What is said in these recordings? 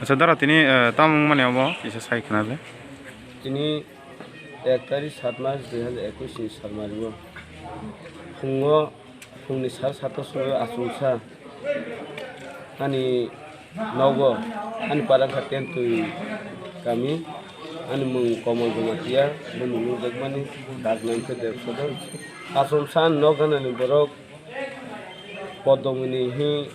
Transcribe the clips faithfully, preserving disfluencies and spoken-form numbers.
Acha dara tini, eh, tamo wngmani obo kisa sai khna le. Tini ek tarik sat mas dui hazar ekwis ni sal mari o. Phungo, phungni sal sat o somoio achomsa ani nogo, ani para wngkha Tentwi kami, ani mung Komol Jamatia, bini mung jakmani Dagnam khe Debsodor. Achomsa ani nok ganani borok Podomoni hi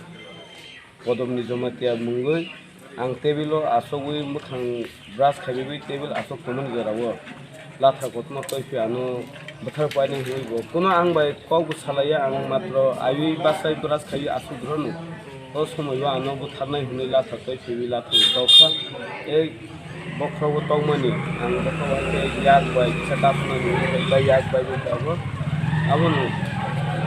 Podomoni Jamatia mungwi ang table o asogwi mwkhang brush khaiwi table asok tongmani jorao latha kotorma toiphi ano bwthar painai hinwi bo kuno ang bai kok bo salaiya, ang matro aiwi bachai brush khaiwi asok rwno. O somoio ano butharnai hinwi latha toiphiwi latha tokha. Ei bokhorogo tongmani ang bokhorogo hai khe yak bai kisa kasunani hinwi bai yak bai bo abo. Abono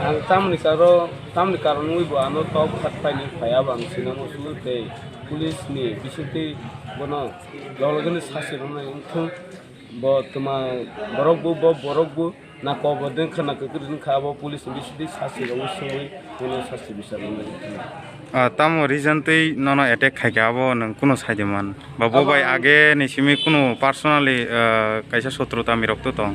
ang tamoni karo Tamni karon wngwi bo ano tok khat paini phai abo ang sinamo su tei police ni bisingtwi bono log logni sasi rwna wngthung. Bo twma borok bo, bo borok bo na kobor dwng kha na kwkrwi dwng kha, abo police ni bisingtwi sasi rwwi swngwi bono sasi bichar rwna wngthung. Ah, tamo reason twi nono attack khaikha abo nwng kuno saidi man? Ba bo abo bai ang age ni simi kuno personally, ah, kaisa sotrotamani rok to tong?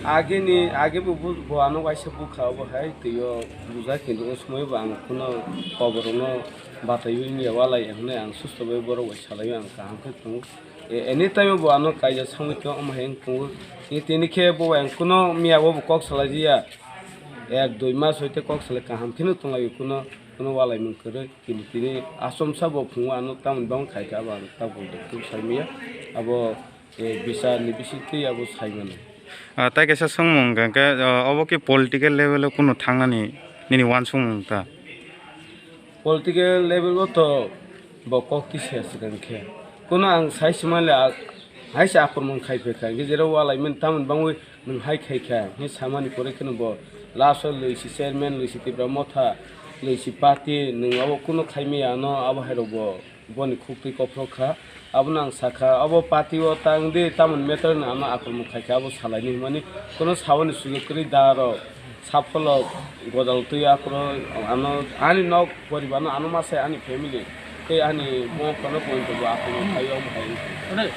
Age ni, age bo, bo, bo ano waisa bukha obo hai twi o bujak, kintu o somoi bo ang kuno koborokno bataiwi wngya walai hwnwi ang susto bai borok bai salaiwi ang kaham khe tongo. E, anytime bo ano kaijak samwi tongo, omo hai wng tongo. Tini, tini khe bo bai ang kuno miya bo bo kok salai ya, ek dui mas hoite kok salai kaham kheno tonglaio kuno, kuno walaimung kwrwi. Tini, tini achomsa bo phungo ano tamoni bang khaikha abo ang tabuk de tubsai maya abo. E, bichar ni bisingtwi abo sai mano. Ah, tai kaisa swngmung hwnkha khe, ah, obo khe political level o kuno thangnani nini uansukmung ta? Political level o to bo kok tisa swkang khe. Kuno ang sai se manle, ah, hai se akromon khai phaikha. Hwnkhe jera walaimani tamoni bangwi nwng hai khaikha hwnwi samani pore kheno bo last o lwi si chairman, lwi si Tipra Motha, lwi si party, nwng abo kuno khai maya ano abo hai rok bo. Boni khuktwi kophro kha. Abono ang sakha, obo party o tang di, tamoni matter no ano akromon khaikha, abo salaini hwnmani kuno saboni sujok kwrwi da rok. Sapholo gojal twi aphuru ano, ani nok poribar no ano ma sai ani family tei ani buma phano point bo akromon khaio, omo hai wngkha.